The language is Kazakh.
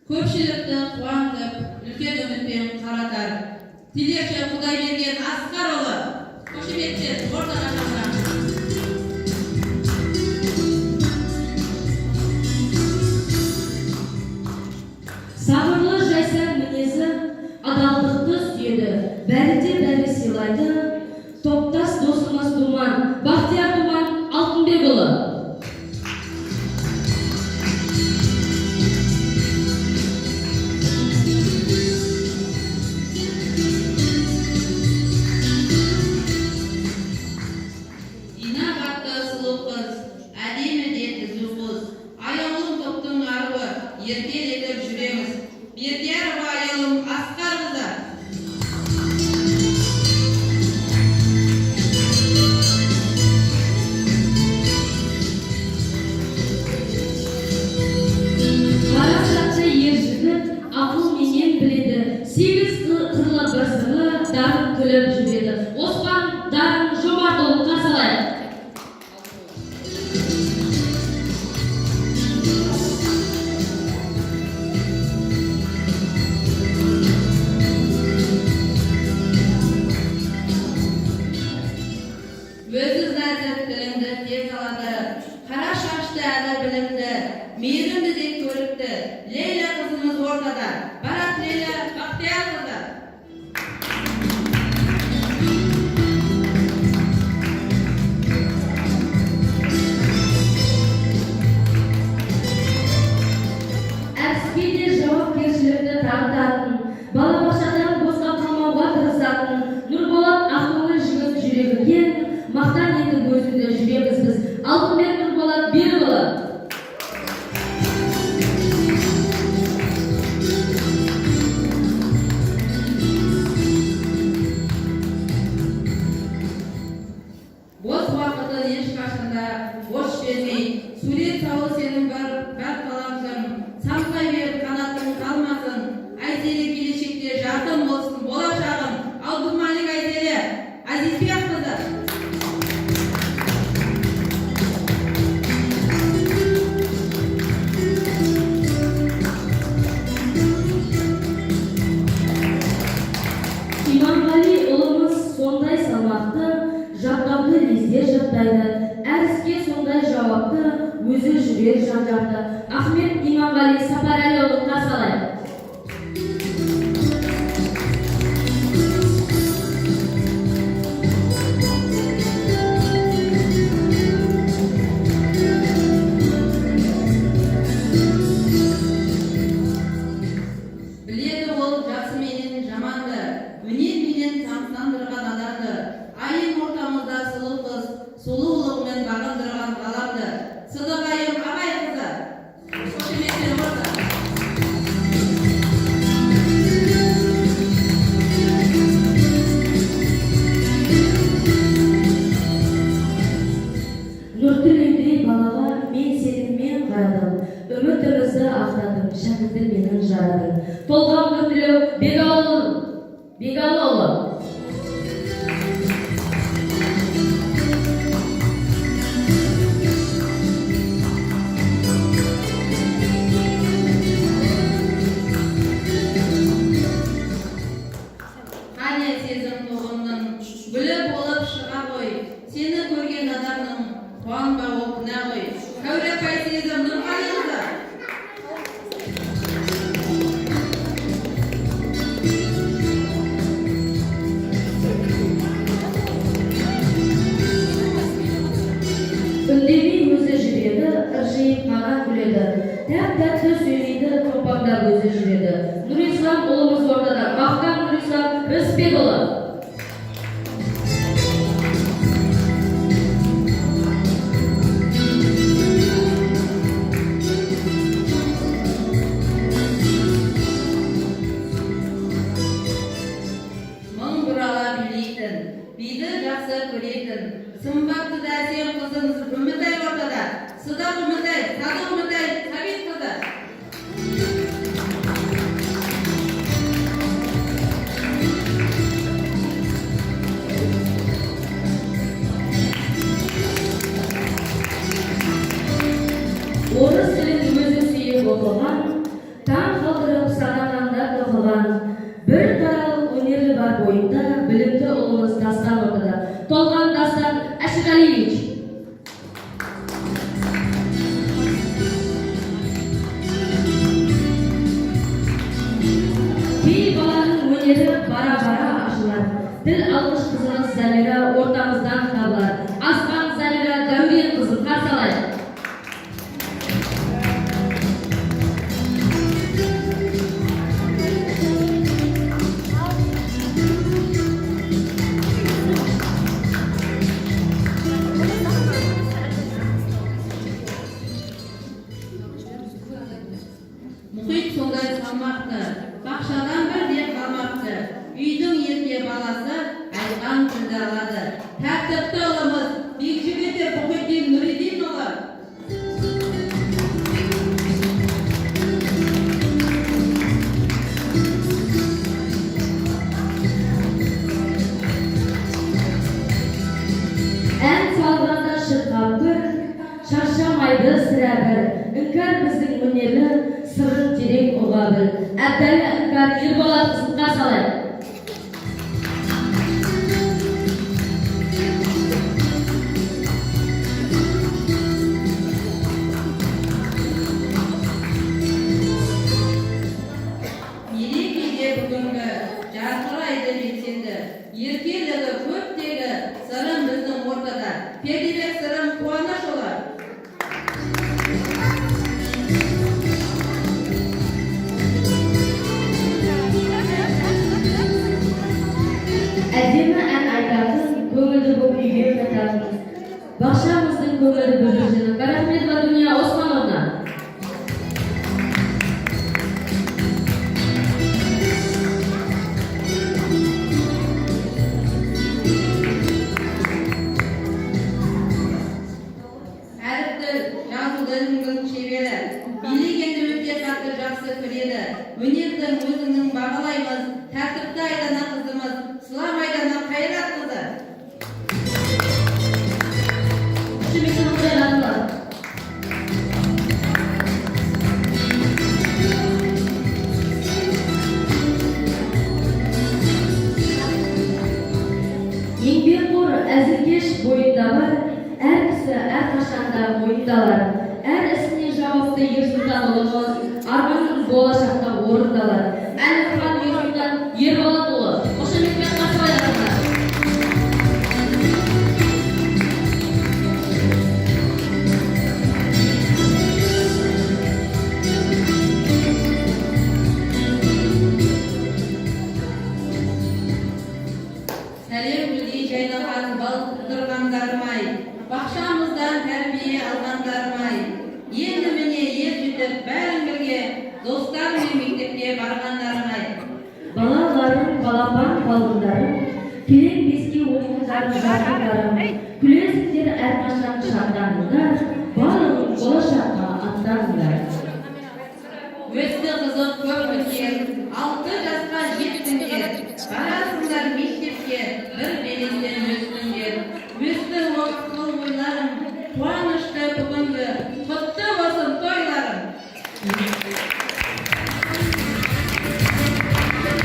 Көпшілікті қуантып, үлкен үмітпен қаратар. Тілекші Құдайберген Асқарұлы. Қошеметпен ортаға шақырамыз. Сабырлы, жайсаң мінезі, адалдықты сүйеді, бәрі де бәрі сыйлайды. Топтас досымыз Думан, Бақтияр Думан Алтынбекұлы. Инабатты сұлу қыз, әдемі де түзу қыз. Аяулым топтың аруы, еркелетіп жүреміз. Бердиярова Аяулым Асқарқызы. Парасатты ер жігіт, ақылменен біледі, сегіз қырлы бір сырлы, дарын күліп жүреді. Оспан Дарын Жомартұлын қарсы алайық. Өзі нәзік, тіліңді тез алады. Қара шашты әрі білімді, мейірімді де көрікті. Лейла қызымыз ортада. Барат Лейла Бақтиярқызы. Әр іске де жауапкершілікті тартатын, балабақшадан босқа қалмауға тырысатын Нұрболат ақкөңіл жігіт, жүрегі кең, мақтан етіп өзіңді жүреміз біз. Алтынбек Нұрболат Берікұлы. Бос уақытын ешқашанда бос жібермей, сурет салу сенің бар талантың. Самғай бер, қанатың қалмасын. Айзере, келешекте жарқын болсын болашағың. Абдумалик Айзере Азизбекқызы. Иманғали ұлымыз сондай салмақты, жаттауды лезде жаттайды, әр іске сондай жауапты, өзі жүрер жан жақты. Ахмет Иманғали Сапарәліұлын қарсы алайық. Біледі ол жақсы менен жаманды, өнерменен тамсандырған адамды. Айым ортамызда сұлу қыз, сұлулығымен бағындырған ғаламды. Сыдық Айым Ағайқызы. Қошеметпен орта. Нұртілеудей балаға мен сеніммен қарадым, үмітімізді ақтадым, шәкіртім менің жарадым. Толғам Нұртілеу Бегалыұлы. Қане, сезім тобымның гүлі болып шыға ғой. Сені көрген адамның қуанбауы күнә ғой. Кәуре апай Сезім Нұрғалиқызы. Үндемей өзі жүреді, ыржиып қана күледі. Тәп-тәтті сөйлейді, томпаңдап өзі жүреді. Нұрислам ұлымыз ортада. Мақтан Нұрислам Рысбекұлы. Мың бұрала билейтін, биді жақсы көретін, сымбатты да әсем қызымыз Үмітай ортада. Сыдақ Үмітай, Садық Үмітай Сәбитқызы. Орыс тілін өзі сүйіп оқыған, таң. Толған Дастан Әшіралиевич. Кей баланың өнері бара-бара ашылар. Тіл алғыш қызымыз Замира ортамыздан табылар. Асқан Замира Дәурен қызын қарсы алайық. Мұхит сондай салмақты, бақшадан бірде қалмапты. Үйдің ерке баласы айтқан тілді алады. Тәртіпті ұлымыз Бекжігітов Мұхитдин Нұридинұлы. Ән салғанда шырқап бір, шаршамайды сірә бір. Іңкәр біздің өнерлі, сырын терең ұға біл. Әбдәлі Іңкәр Ерболат қызын қарсы алайық. Мерекеде бүгінгі жарқырайды белсенді, еркелігі көптегі Сырым біздің ортада. Пердебек Сырым Қуанышұлы. Әдемі ән айтатын, көңілді боп үйге қайтатын. Бақшамыздың көңілді бүлдіршіні Карахметова Дүния Османовна. Әріпті жазуды ілімнің шебері, билегенді өте қатты жақсы көреді. Өнердің өзіңнің бағалаймыз, тәртіпті Айдана қызымыз, Сылам Айдана Қайрат қызы. Қошеметті қояйық. Еңбекқор, әзілкеш бойында бар, әр кісі әрқашанда мойындалар. Әр ісіне жауапты Ерсұлтан ұлымыз, арманың болашақта орындалар. Әлімхан Ерсұлтан Ерболатұлы. Қошеметпен қарсы алайық. Сәлем, гүлдей жайнаған балдырғандарым-ай, бақшамыздан тәрбие алғандарым-ай. Енді міне ер жетіп бәрің бірге достармен мектепке барғандарым-ай. Балаларым, балапан балғындарым, кілең беске оқыңдар, жақындарым, күлесіңдер әрқашан, шаттаныңдар, барлығың болашаққа аттаныңдар. Өтті қызық көп күндер, 6 жасқа жеттіңдер, барасыңдар мектепке, бір белестен өстіңдер. Өсті ақыл ойларың, қуанышты бүгінгі, құтты болсын тойларың.